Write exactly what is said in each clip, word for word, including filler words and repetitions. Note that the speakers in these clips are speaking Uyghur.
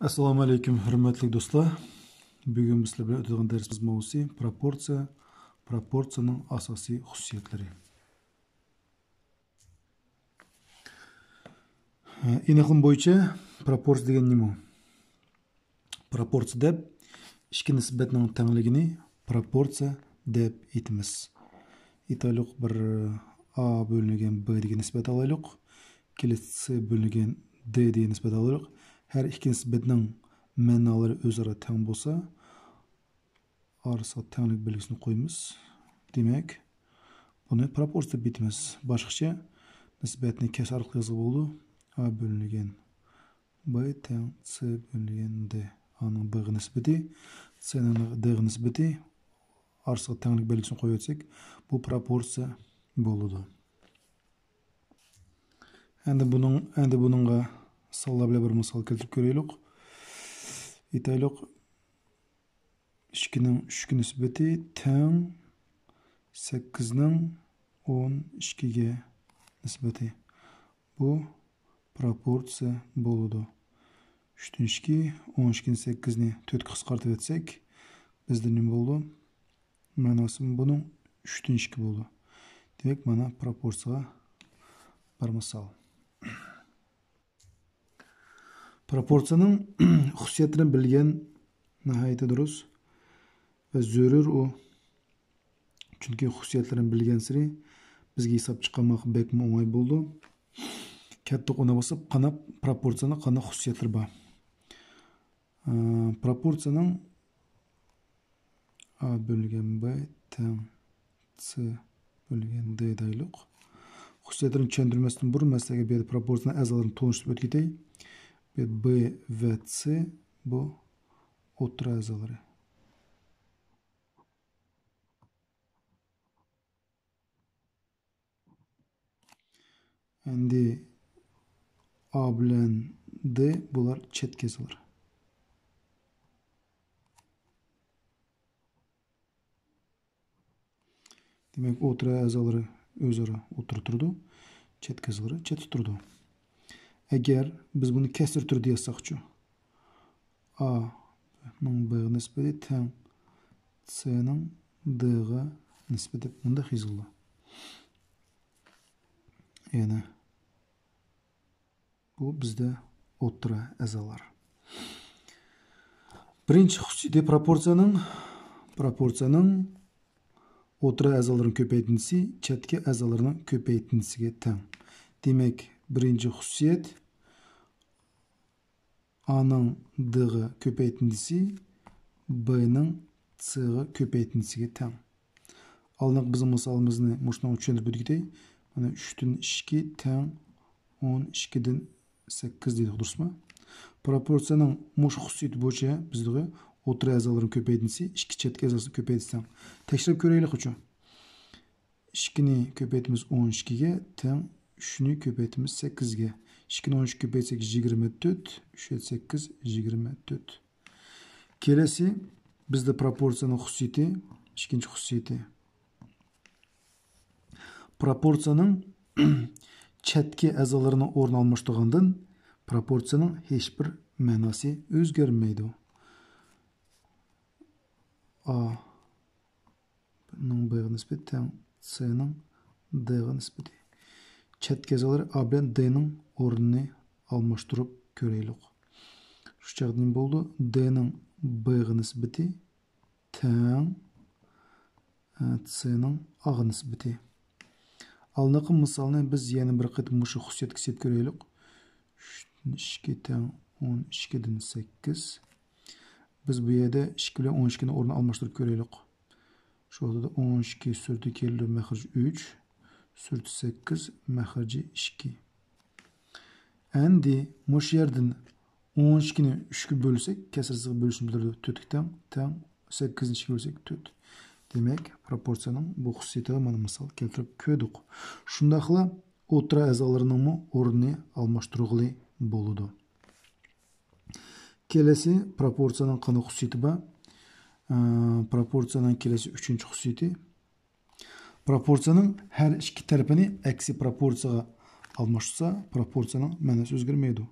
ئەسسالامۇ ئەلەيكۇم، ھۆرمەتلىك دوستلار. بۈگۈن بىز سىلەر بىلەن ئۆتىدىغان دەرسىمىز ماۋزۇسى پروپورسىيە، پروپورسىيەنىڭ ئاساسىي خۇسۇسىيەتلىرى. ئېنىقلىما بويىچە پروپورسىيە دېگەن نېمە؟ پروپورسىيە دەپ ئىككى نىسبەتنىڭ تەڭلىكىنى پروپورسىيە دەپ ئېيتىمىز. ئېيتايلۇق، بىر ئا بۆلۈنگەن ب دېگەن نىسبەت ئالايلۇق. كېلەسى سى بۆلۈنگەن دې دېگەن نىسبەت ئالايلۇق. ھەر ئىككى نىسبەتنىڭ مەنالىرى ئۆزئارا تەڭ بولسا، ئارىسىغا تەڭلىك بەلگىسىنى قويىمىز. دېمەك، بۇنى پروپورسىيە دەپ ئېيتىمىز. باشقىچە نىسبەتنى كەسىر ئارقىلىق يازغىلى بولىدۇ. ئا بۆلۈنگەن ب تەڭ سى بۆلۈنگەن دې. ئانىڭ بغا نىسبىتى، سىنىڭ دغا نىسبىتى ئارىسىغا تەڭلىك بەلگىسىنى قويۇۋەتسەك، بۇ پروپورسىيە بولىدۇ. ئەمدى بۇنىڭ، ئەمدى بۇنىڭغا سانلار بىلەن بىر مىسال كەلتۈرۈپ كۆرەيلۇق. ئېيتايلۇق، ئىككىنىڭ ئۈچكە نىسبىتى تەڭ سەككىزنىڭ ئون ئىككىگە نىسبىتى. بۇ پروپورسىيە بولىدۇ. ئۈچتىن ئىككى، ئون ئىككىدىن سەككىزنى تۆتكە قىسقارتىۋەتسەك، بىزدە نېمە بولىدۇ؟ مەناسى بۇنىڭ ئۈچتىن ئىككى بولىدۇ. دېمەك، مانا پروپورسىيەگە بىر مىسال. پروپورسىيەنىڭ خۇسۇسىيەتلىرىنى بىلگەن ناھايىتى دۇرۇس ۋە زۆرۈر ئۇ. چۈنكى خۇسۇسىيەتلىرىنى بىلگەنسېرى بىزگە ھېساب چىقارماق بەكمۇ ئوڭاي بولىدۇ. كەتتۇق ئۇنى باسىپ، قانداق پروپورسىيەنىڭ قانداق خۇسۇسىيەتلىرى بار؟ ئە، پروپورسىيەنىڭ ئا بۆلگەن ب تەڭ سى بۆلگەن دې دەيلۇق. خۇسۇسىيەتلىرىنى چۈشەندۈرمەستىن بۇرۇن، مەسىلەن، بۇ يەردە پروپورسىيەنىڭ ئەزالىرىنى تونۇشتۇرۇپ ئۆتۈپ كېتەي. بۇ يەردە ب ۋە سى، بۇ ئوتتۇرا ئەزالىرى. ئەمدى ئا بىلەن دې، بۇلار چەتكى ئەزالار. دېمەك، ئوتتۇرا ئەزالىرى ئۆزئارا ئوتتۇرىدا تۇرىدۇ، چەتكى ئەزالىرى چەتتە تۇرىدۇ. ئەگەر بىز بۇنى كەسىر تۈرىدە يازساقچۇ؟ ئا نىڭ بغا نىسبىتى تەڭ سىنىڭ دغا نىسبىتى دەپ مۇنداق يېزىلىدۇ. يەنى بۇ بىزدە ئوتتۇرا ئەزالار. بىرىنچى خۇسۇسىيىتى پروپورسىيەنىڭ، پروپورسىيەنىڭ ئوتتۇرا ئەزالىرىنىڭ كۆپەيتىندىسى چەتكى ئەزالىرىنىڭ كۆپەيتىندىسىگە تەڭ. دېمەك، بىرىنچى خۇسۇسىيەت، ئانىڭ دغا كۆپەيتىندىسى بنىڭ سغا كۆپەيتىندىسىگە تەڭ. ئالدىنقى بىزنىڭ مىسالىمىزنى مۇشۇنىڭغا چۈشەندۈرۈپ ئۆتكۈدەك. مانا، ئۈچتىن ئىككى تەڭ ئون ئىككىدىن سەككىز دېدۇق، دۇرۇسمۇ؟ پروپورسىيەنىڭ مۇشۇ خۇسۇسىيىتى بويىچە بىزدىغۇ ئوتتۇرا ئەزالىرىنىڭ كۆپەيتىندىسى ئىككى چەتكى ئەزاسىنىڭ كۆپەيتىندىسى تەڭ. تەكشۈرۈپ كۆرەيلى، قوچۇ. ئىككىنى كۆپەيتىمىز ئون ئىككىگە، تەڭ ئۈچنى كۆپەيتىمىز سەككىزگە. ئىككىنى ئون ئىككىگە كۆپەيتسەك، يىگىرمە تۆت، ئۈچ يەتتە سەككىز، يىگىرمە تۆت. كېلەسى بىزدە پروپورسىيەنىڭ خۇسۇسىيىتى، ئىككىنچى خۇسۇسىيىتى. پروپورسىيەنىڭ چەتكى ئەزالىرىنىڭ ئورنىنى ئالماشتۇرغاندىن پروپورسىيەنىڭ ھېچبىر مەناسى ئۆزگەرمەيدۇ. ئا نىڭ بغا نىسبىتى تەڭ سىنىڭ دغا نىسبىتى. چەتكى ئەزالىرى ئا بىلەن دنىڭ ئورنىنى ئالماشتۇرۇپ كۆرەيلۇق. شۇ چاغدا نېمە بولىدۇ؟ دنىڭ بغا نىسبىتى تەڭ، ئە، سىنىڭ ئاغا نىسبىتى. ئالدىنقى مىسالنى بىز يەنە بىر قېتىم مۇشۇ خۇسۇسىيەتكە سېلىپ كۆرەيلۇق. ئۈچتىن ئىككى تەڭ ئون ئىككىدىن سەككىز. بىز بۇ يەردە ئىككى بىلەن ئون ئىككىنى ئورنىنى ئالماشتۇرۇپ كۆرەيلۇق. شۇ ۋاقىتتا ئون ئىككى سۈرىتى كېلىدۇ، مەخرىجى ئۈچ، سۈرىتى سەككىز، مەخرىجى ئىككى. ئەمدى مۇشۇ يەردىن ئون ئىككىنى ئۈچكە بۆلسەك، كەسىر سىزىقى بۆلۈشنى بىلدۈرىدۇ. تۆتكە تەڭ، تەڭ سەككىزنى ئۈچكە بۆلسەك، تۆت. دېمەك، پروپورسىيەنىڭ بۇ خۇسۇسىيىتىگە مانا مىسال كەلتۈرۈپ كۆردۇق. شۇنداقلا ئوتتۇرا ئەزالىرىنىڭمۇ ئورنىنى ئالماشتۇرغىلى بولىدۇ. كېلەسى پروپورسىيەنىڭ قانداق خۇسۇسىيىتى بار؟ ئە، پروپورسىيەنىڭ كېلەسى ئۈچىنچى خۇسۇسىيىتى. پروپورسىيەنىڭ ھەر ئىككى تەرىپىنى ئەكسىي پروپورسىيەگە ئالماشتۇرسا، پروپورسىيەنىڭ مەنىسى ئۆزگەرمەيدۇ.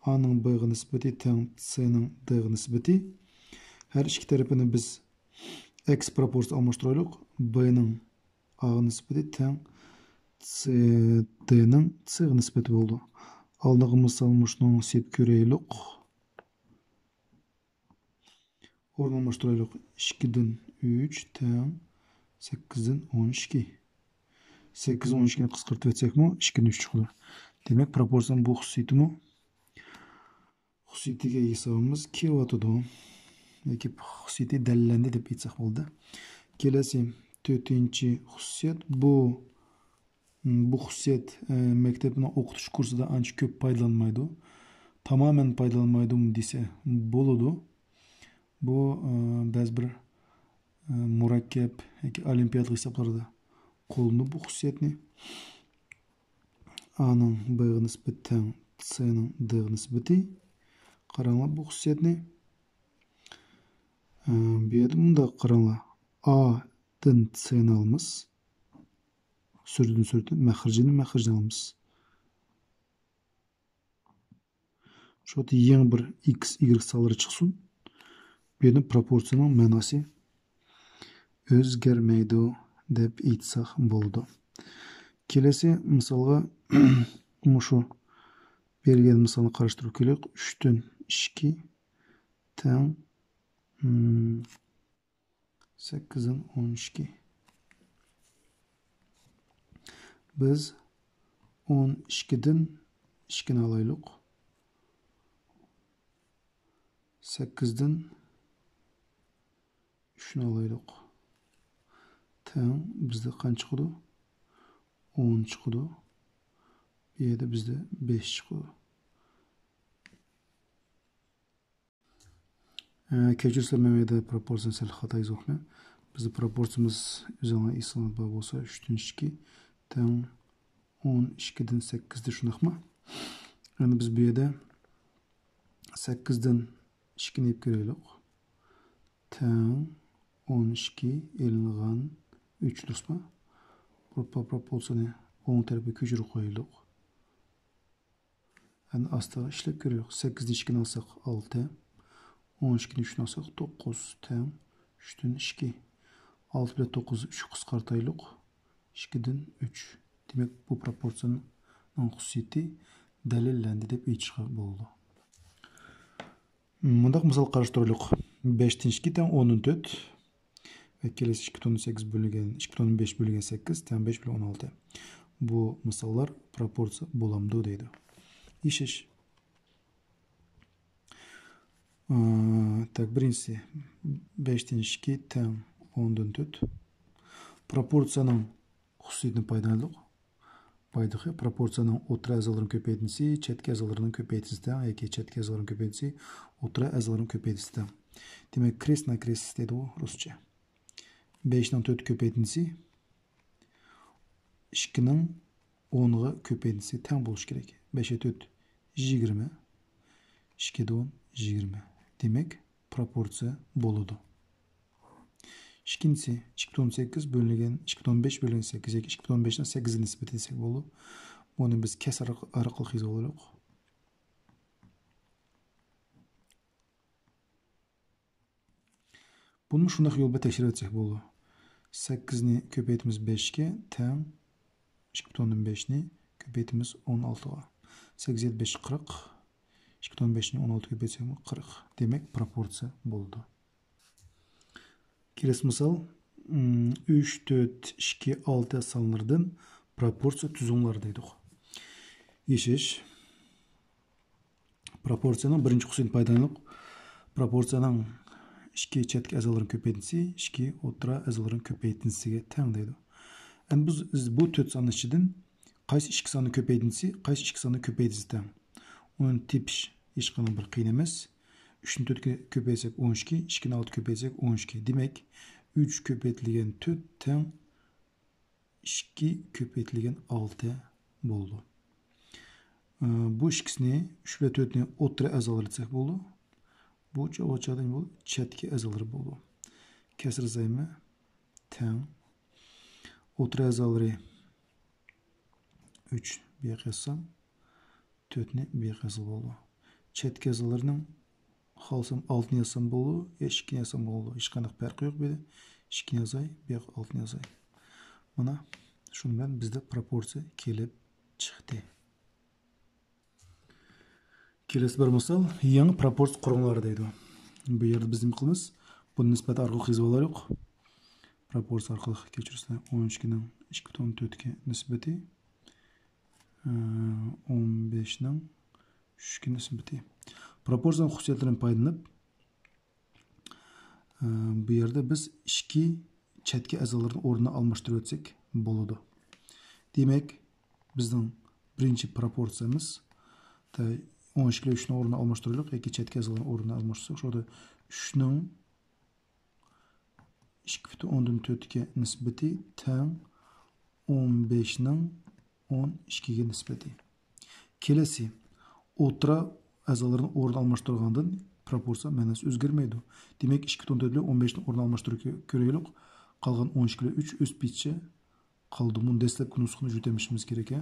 ئانىڭ بغا نىسبىتى تەڭ سىنىڭ دغا نىسبىتى. ھەر ئىككى تەرىپىنى بىز ئەكس پروپورسىيە ئالماشتۇرايلۇق. بنىڭ ئاغا نىسبىتى تەڭ سى، دنىڭ سىغا نىسبىتى بولىدۇ. ئالدىنقى مىسال مۇشۇنىڭ سېلىپ كۆرەيلۇق. ئورۇنلاشتۇرايلۇق. ئىككىدىن ئۈچ تەڭ سەككىزدىن ئون ئىككى. سەككىز ئون ئىككىنى قىسقارتىۋەتسەكمۇ، ئىككىدىن ئۈچ چىقىدۇ. دېمەك، پروپورسىيەنىڭ بۇ خۇسۇسىيىتىمۇ، خۇسۇسىيىتىگە ھېسابىمىز كېلىۋاتىدۇ. ياكى خۇسۇسىيىتى دەلىللەندى دەپ ئېيتساق بولىدۇ. كېلەسى تۆتىنچى خۇسۇسىيەت. بۇ، بۇ خۇسۇسىيەت، ئە، مەكتەپنىڭ ئوقۇتۇش كۇرسىدا ئانچە كۆپ پايدىلانمايدۇ. تامامەن پايدىلانمايدۇمۇ دېسە بولىدۇ. بۇ، ئە، بەزى بىر، ئە، مۇرەككەپ ياكى ئولىمپىيادىلىق ھېسابلاردا قوللىنىدۇ بۇ خۇسۇسىيەتنى. ئانىڭ بغا نىسبىتى تەڭ سىنىڭ دغا نىسبىتى. قاراڭلار بۇ خۇسۇسىيەتنى. ئە، بۇ يەردە مۇنداق قاراڭلار. ئا دىن سىنى ئالىمىز. سۈرىدىن سۈرىدىن، مەخرىجىنى مەخرىجىدىن ئالىمىز. شۇ يەردە يېڭى بىر ئىكس، ئىگرېك سانلىرى چىقسۇن. بۇ يەردىن پروپورسىيەنىڭ مەناسى ئۆزگەرمەيدۇ دەپ ئېيتساق بولىدۇ. كېلەسى مىسالغا مۇشۇ بېرىلگەن مىسالنى قاراشتۇرۇپ كۆرەيلى. ئۈچتىن ئىككى تەڭ، م، سەككىزدىن ئون ئىككى. بىز ئون ئىككىدىن ئىككىنى ئالايلۇق. سەككىزدىن ئۈچنى ئالايلۇق. تەڭ بىزدە قانچە چىقىدۇ؟ ئون چىقىدۇ. بۇ يەردە بىزدە بەش چىقىدۇ. ئە، كەچۈرسىلەر، مەن بۇ يەردە پروپورسىيىنى سەل خاتا يېزىۋاپمەن. بىزدە پروپورسىيىمىز ئۆزۈڭلار ئېسىڭلاردا بار بولسا، ئۈچتىن ئىككى تەڭ ئون ئىككىدىن سەككىزدە، شۇنداقمۇ؟ يەنى بىز بۇ يەردە سەككىزدىن ئىككىنى ئېلىپ كۆرەيلۇق. تەڭ ئون ئىككى ئېلىنغان ئۈچ، دۇرۇسمۇ؟ پروپورسىيىنى ئوڭ تەرەپكە كۆچۈرۈپ قويايلۇق. ئەمدى ئاستىغا ئىشلەپ كۆرەيلۇق. سەككىزدىن ئىككىنى ئالساق، ئالتە. ئون ئىككىدىن ئۈچنى ئالساق، توققۇز تەڭ ئۈچتىن ئىككى. ئالتە بىلەن توققۇزنى ئۈچكە قىسقارتايلۇق. ئىككىدىن ئۈچ. دېمەك، بۇ پروپورسىيىنىڭ خۇسۇسىيىتى دەلىللەندى دەپ ئېيتىشقا بولىدۇ. مۇنداق مىسال قاراشتۇرايلۇق. بەشتىن ئىككى تەڭ ئوندىن تۆت. ۋە كېلىسى ئىككى پۈتۈن سەككىز بۆلۈنگەن، ئىككى پۈتۈن بەش بۆلۈنگەن سەككىز تەڭ بەش بۆلۈنگەن ئون ئالتە. بۇ مىساللار پروپورسىيە بولامدۇ دەيدۇ. يېشىش. ئى، تاك، بىرىنچىسى، بەشتىن ئىككى تەڭ ئوندىن تۆت. پروپورسىيەنىڭ خۇسۇسىيىتىنى پايدىلاندۇق. بايدىقى پروپورسىيەنىڭ ئوتتۇرا ئەزالىرىنىڭ كۆپەيتىندىسى چەتكى ئەزالىرىنىڭ كۆپەيتىندىسى تەڭ ياكى چەتكى ئەزالىرىنىڭ كۆپەيتىندىسى ئوتتۇرا ئەزالىرىنىڭ كۆپەيتىندىسى تەڭ. دېمەك، كرېست ناكرېست دەيدۇ رۇسچە. بەشنىڭ تۆت كۆپەيتىندىسى ئىككىنىڭ ئونغا كۆپەيتىندىسى تەڭ بولۇشى كېرەك. بەشكە تۆت يىگىرمە، ئىككىدە ئون يىگىرمە. دېمەك، پروپورسىيە بولىدۇ. ئىككىنچىسى، ئىككى پۈتۈن سەككىز بۆلۈنگەن، ئىككى پۈتۈن بەش بۆلۈنگەن سەككىز ياكى ئىككى پۈتۈن بەشنىڭ سەككىزگە نىسبىتى دېسەك بولىدۇ. بۇنى بىز كەسىر ئارق-، ئارقىلىق يېزىۋالايلۇق. بۇنىمۇ شۇنداق يول بىلەن تەكشۈرۈۋەتسەك بولىدۇ. سەككىزنى كۆپەيتىمىز بەشكە تەڭ، ئىككى پۈتۈن بەشنى كۆپەيتىمىز ئون ئالتىغا. سەككىز يەتتە بەش قىرىق، ئىككى پۈتۈن بەشنى ئون ئالتە كۆپەيتسەك قىرىق. دېمەك، پروپورسىيە بولىدۇ. كېلەسى مىسال، ئۈم، ئۈچ، تۆت، ئىككى، ئالتە سانلىرىدىن پروپورسىيە تۈزۈڭلار دەيدۇ. يېشىش. پروپورسىيەنىڭ بىرىنچى خۇسۇسىيىتىنى پايدىلىنىپ، پروپورسىيەنىڭ ئىككى چەتكى ئەزالىرىنىڭ كۆپەيتىندىسى ئىككى ئوتتۇرا ئەزالىرىنىڭ كۆپەيتىندىسىگە تەڭ دەيدۇ. ئەمدى بىز، بىز بۇ تۆت ساننىڭ ئىچىدىن قايسى ئىككى ساننىڭ كۆپەيتىندىسى، قايسى ئىككى ساننىڭ كۆپەيتىندىسى تەڭ؟ ئۇنى تېپىش ھېچقانداق بىر قىيىن ئەمەس. ئۈچنى تۆتكە كۆپەيتسەك ئون ئىككى، ئىككىنى ئالتە كۆپەيتسەك ئون ئىككى. دېمەك، ئۈچ كۆپەيتىلگەن تۆت تەڭ ئىككى كۆپەيتىلگەن ئالتە بولىدۇ. ئى، بۇ ئىككىسىنى، ئۈچ بىلەن تۆتنى ئوتتۇرا ئەزالىرى دېسەك بولىدۇ. بۇ چا-، بۇ چاغدا بۇ چەتكى ئەزالىرى بولىدۇ. كەسىر زايمە تەڭ. ئوتتۇرا ئەزالىرى ئۈچ بىر ياققا يازسام، تۆتنى بىر ياققا يازغىلى بولىدۇ. چەتكى ئەزالىرىنىڭ خالىسام ئالتىنى يازسام بولىدۇ، يا ئىككىنى يازسام بولىدۇ. ھېچقانداق پەرقى يوق. بۇ يەردە ئىككىنى يازاي، بۇ ياققا ئالتىنى يازاي. مانا، شۇنىڭ بىلەن بىزدە پروپورسىيە كېلىپ چىقتى. كېلەسى بىر مىسال، يېڭى پروپورسىيە قۇرۇڭلار دەيدۇ. بۇ يەردە بىز نېمە قىلىمىز؟ بۇنى نىسبەت ئارقىلىق يېزىپ ئالايلۇق. پروپورسىيە ئارقىلىق، كەچۈرۈڭلار، ئون ئىككىنىڭ ئىككى پۈتۈن ئون تۆتكە نىسبىتى، ئون بەشنىڭ ئۈچكە نىسبىتى. پروپورسىيەنىڭ خۇسۇسىيەتلىرىدىن پايدىلىنىپ، بۇ يەردە بىز ئىككى چەتكى ئەزالارنى ئورنىنى ئالماشتۇرۇۋەتسەك بولىدۇ. دېمەك، بىزنىڭ بىرىنچى پروپورسىيەمىز، ئون ئىككى بىلەن ئۈچنىڭ ئورنىنى ئالماشتۇرايلۇق ياكى چەتكى ئەزالارنىڭ ئورنىنى ئالماشتۇرساق، شۇ يەردە ئۈچنىڭ ئىككى پۈتۈن ئوندىن تۆتكە نىسبىتى تەڭ ئون بەشنىڭ ئون ئىككىگە نىسبىتى. كېلەسى، ئوتتۇرا ئەزالارنىڭ ئورنىنى ئالماشتۇرغاندىن پروپورسىيە مەنىسى ئۆزگەرمەيدۇ. دېمەك، ئىككى پۈتۈن ئون تۆت بىلەن ئون بەشنىڭ ئورنىنى ئالماشتۇرۇپ كۆ-، كۆرەيلۇق. قالغان ئون ئىككى بىلەن ئۈچ ئۆز پېتىچە قالدى. بۇنى دەسلەپكى نۇسخىنى يۆتەمىشىمىز كېرەك، ھە.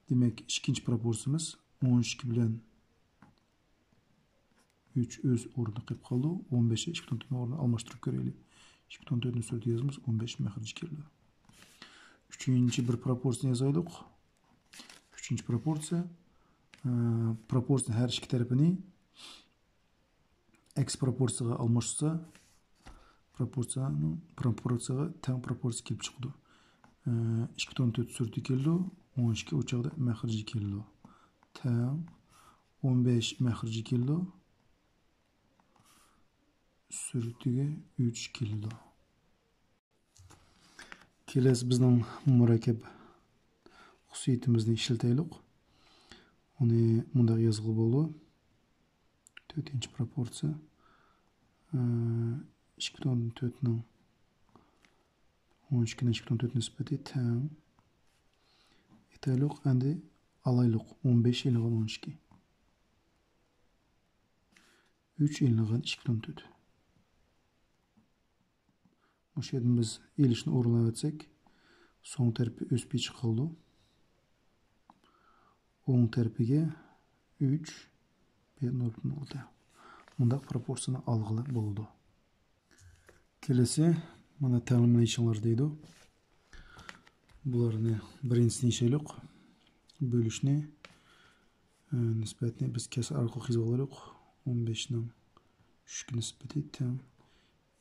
دېمەك، ئىككىنچى پروپورسىيىمىز ئون ئىككى بىلەن ئۈچ ئۆز ئورنىدا قېلىپ قالىدۇ. ئون بەشنى ئىككى پۈتۈن ئون تۆتنىڭ ئورنىدا ئالماشتۇرۇپ كۆرەيلى. ئىككى پۈتۈن ئون تۆتنى سۈرىتىگە يازىمىز، ئون بەش مەخرىجى كېلىدۇ. ئۈچىنچى بىر پروپورسىيىنى يازايلۇق. ئۈچىنچى پروپورسىيە، ئە، پروپورسىيىنىڭ ھەر ئىككى تەرىپىنى ئەكس پروپورسىيىغا ئالماشتۇرسا، پروپورسىيەنىڭ، پروپورسىيىغا تەڭ پروپورسىيە كېلىپ چىقىدۇ. ئە، ئىككى پۈتۈن ئون تۆت سۈرىتىگە كېلىدۇ، ئون ئىككى ئۇ چاغدا مەخرىجى كېلىدۇ. تەڭ ئون بەش مەخرىجى كېلىدۇ. سۈرىتىگە ئۈچ كېلىدۇ. كېلەسى بىزنىڭ مۇرەككەپ خۇسۇسىيىتىمىزنى ئىشلىتەيلۇق. ئۇنى مۇنداق يازغىلى بولىدۇ. تۆتىنچى پروپورسىيە. ئىككى پۈتۈن ئوندىن تۆتنىڭ ئون ئىككىنىڭ ئىككى پۈتۈن ئوندىن تۆت نىسبىتى تەڭ. ئېيتايلۇق، ئەمدى ئالايلۇق. ئون بەش ئېلىنغان ئون ئىككى. ئۈچ ئېلىنغان ئىككى پۈتۈن ئوندىن تۆت. مۇشۇ يەردىن بىز ئېلىشنى ئورۇنلاۋەتسەك، سوڭ تەرىپى ئۆز پېتىچە قالىدۇ. ئوڭ تەرىپىگە ئۈچ، بىر نۆل پۈتۈن ئالتە. مۇنداق پروپورسىيىنى ئالغىلى بولىدۇ. كېلىسى، مانا، تەڭلىمىنى يېزىڭلار دەيدۇ. بۇلارنى بىرىنچىسىنى يېزايلۇق. بۆلۈشنى، ئە، نىسبەتنى بىز كەسىر ئارقىلىق يېزىۋالايلۇق. ئون بەشنىڭ ئۈچكە نىسبىتى تەڭ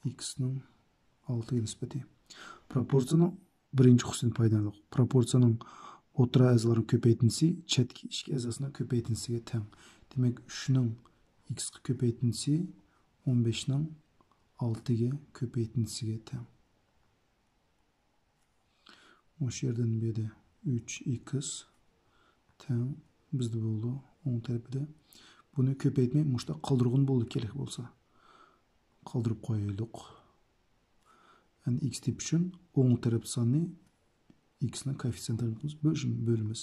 ئىكسنىڭ ئالتىگە نىسبىتى. پروپورسىيىنىڭ بىرىنچى خۇسۇسىيىتىدىن پايدىلىنىدۇ. پروپورسىيىنىڭ ئوتتۇرا ئەزالىرىنىڭ كۆپەيتىندىسى چەتكى ئىككى ئەزاسىنىڭ كۆپەيتىندىسىگە تەڭ. دېمەك، ئۈچنىڭ ئىكسقا كۆپەيتىندىسى ئون بەشنىڭ ئالتىگە كۆپەيتىندىسىگە تەڭ. مۇشۇ يەردىن بۇ يەردە ئۈچ ئىكس تەڭ بىزدە بولىدۇ ئوڭ تەرىپىدە. بۇنى كۆپەيتمەي مۇشۇنداق قالدۇرغىلى بولىدۇ كېرەك بولسا. قالدۇرۇپ قويايلۇق. يەنى ئىكس تېپىش ئۈچۈن ئوڭ تەرەپ ساننى ئىكسنىڭ كوئېففىتسىيېنتىنى بۆلۈمىز.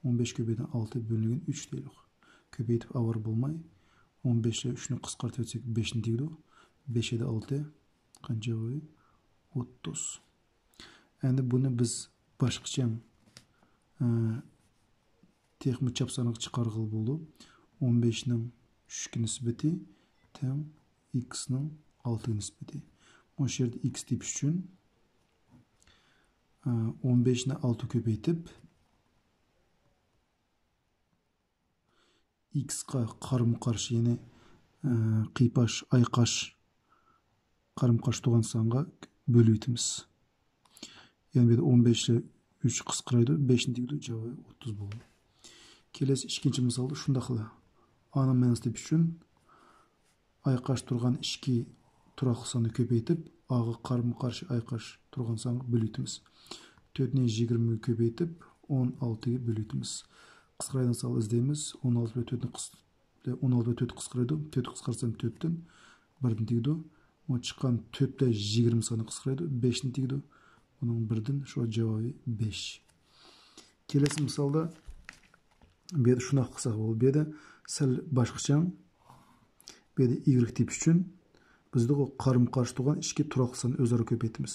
ئون بەش كۆپەيتىلگەن ئالتە بۆلۈنگەن ئۈچ دەيلۇق. كۆپەيتىپ ئاۋارە بولماي، ئون بەش بىلەن ئۈچنى قىسقارتىۋەتسەك بەشنى تېگىدۇ. بەش يەتتە ئالتە، قانچە جاۋابى؟ ئوتتۇز. ئەمدى بۇنى بىز باشقىچە، ئە، تېخىمۇ چاپسانغا چىقارغىلى بولىدۇ. ئون بەشنىڭ ئۈچكە نىسبىتى تەڭ ئىكسنىڭ ئالتىگە نىسبىتى. مۇشۇ يەردە ئىكس تېپىش ئۈچۈن، ئە، ئون بەشنى ئالتە كۆپەيتىپ، ئىكسقا قارىمۇ قارشى، يەنى، ئە، قىيپاش، ئايقاش، قارىمۇ قارشى تۇرغان سانغا بۆلۈۋېتىمىز. يەنى بۇ يەردە ئون بەش ئۈچ قىسقىرايدۇ، بەشنى تېگىدۇ، جاۋابى ئوتتۇز بولىدۇ. كېلەسى ئىككىنچى مىسالدا شۇنداقلا ئانىڭ مەنىسى تېپىش ئۈچۈن ئايقاش تۇرغان ئىككى تۇراقلىق ساننى كۆپەيتىپ، ئاغا قارىمۇ قارشى ئايقاش تۇرغان سانغا بۆلۈۋېتىمىز. تۆتنى يىگىرمىگە كۆپەيتىپ، ئون ئالتىگە بۆلۈۋېتىمىز. قىسقىرايدىغان سان ئىزدەيمىز. ئون ئالتە بىلەن تۆتنى قىس-، ئون ئالتە بىلەن تۆت قىسقىرايدۇ. تۆت قىسقارتسام تۆتتىن بىردىن تېگىدۇ. ئۇ چىققان تۆت بىلەن يىگىرمە سانى قىسقىرايدۇ. بەشتىن تېگىدۇ. ئۇنىڭ بىردىن، شۇ جاۋابى بەش. كېلەسى مىسالدا بۇ يەردە شۇنداق قىلساق بولىدۇ. بۇ يەردە سەل باشقىچە. بۇ يەردە ئىگرېك تېپىش ئۈچۈن بىزدە ئۇ قارىمۇ قارشى تۇرغان ئىككى تۇراقلىق ساننى ئۆزئارا كۆپەيتىمىز.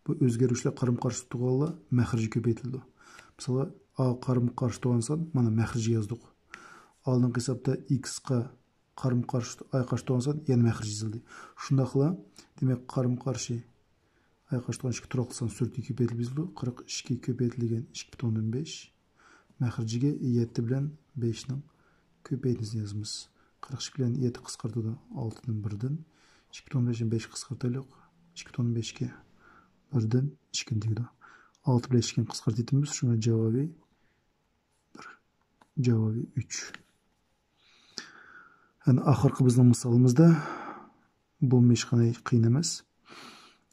بۇ ئۆزگەرگۈچلەر قارىمۇ قارشى تۇرغانلار مەخرىجى كۆپەيتىلىدۇ. مىسالغا، ئا قارىمۇ قارشى تۇرغان سان، مانا مەخرىجى يازدۇق. ئالدىنقى ھېسابتا ئىكسقا قارمۇ قارشى ئايقاش تۇرغان سان يەنە مەخرىج يېزىلدى. شۇنداقلا، دېمەك، قارمۇ قارشى ئايقاش تۇرغان ئىككى تۇراقلىق سان سۈرىتى كۆپەيتىلىپ يېزىلىدۇ. قىرىق ئىككى كۆپەيتىلگەن ئىككى پۈتۈن ئوندىن بەش. مەخرىجىگە يەتتە بىلەن بەشنىڭ كۆپەيتمىسىنى يازىمىز. قىرىق ئىككى بىلەن يەتتە قىسقارتىدۇ. ئالتىدىن بىردىن. ئىككى پۈتۈن بەشتىن بەش قىسقارتايلۇق. ئىككى پۈتۈن بەشكە بىردىن ئىككىنى تېگىدۇ. ئالتە بىلەن ئىككىنى قىسقارتىۋېتىمىز. شۇڭا جاۋابى بىر. جاۋابى ئۈچ. يەنى ئاخىرقى بىزنىڭ مىسالىمىزدا بۇ ھېچقانداق قىيىن ئەمەس.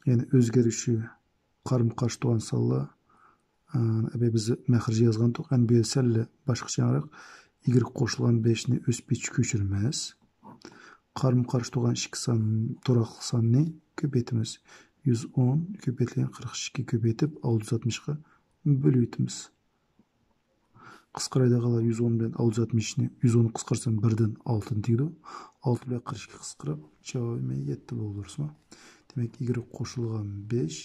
يەنى ئۆزگەرگۈچى قارمۇ قارشى تۇرغان سانلار. ئەبەي بىز مەخرىجى يازغانتۇق. ئەمدى بۇ يەردە سەل باشقىچە ياڭراق. ئىگرېك قوشۇلغان بەشنى ئۆز پېتىچە كۆچۈرىمىز. قارمۇ قارشى تۇرغان ئىككى سان، تۇراقلىق ساننى كۆپەيتىمىز. يۈز ئون كۆپەيتىلگەن قىرىق ئىككى كۆپەيتىپ، ئالتە يۈز ئاتمىشقا بۆلۈۋېتىمىز. قىسقىرايدىغانلار يۈز ئون بىلەن ئالتە يۈز ئاتمىشنى، يۈز ئون قىسقارتسام بىردىن ئالتىنى تېگىدۇ. ئالتە بىلەن قىرىق ئىككى قىسقىرىپ، جاۋابى يەتتە بولدى، دۇرۇسمۇ؟ دېمەك، ئىگرېك قوشۇلغان بەش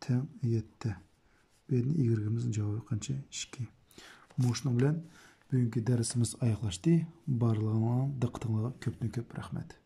تەڭ يەتتە. بۇ يەردىن ئىگرېكىمىزنىڭ جاۋابى قانچە؟ ئىككى. مۇشۇنىڭ بىلەن بۈگۈنكى دەرسىمىز ئاياغلاشتى. بارلىقىڭلارنىڭ دىققىتىڭلارغا كۆپتىن كۆپ رەھمەت.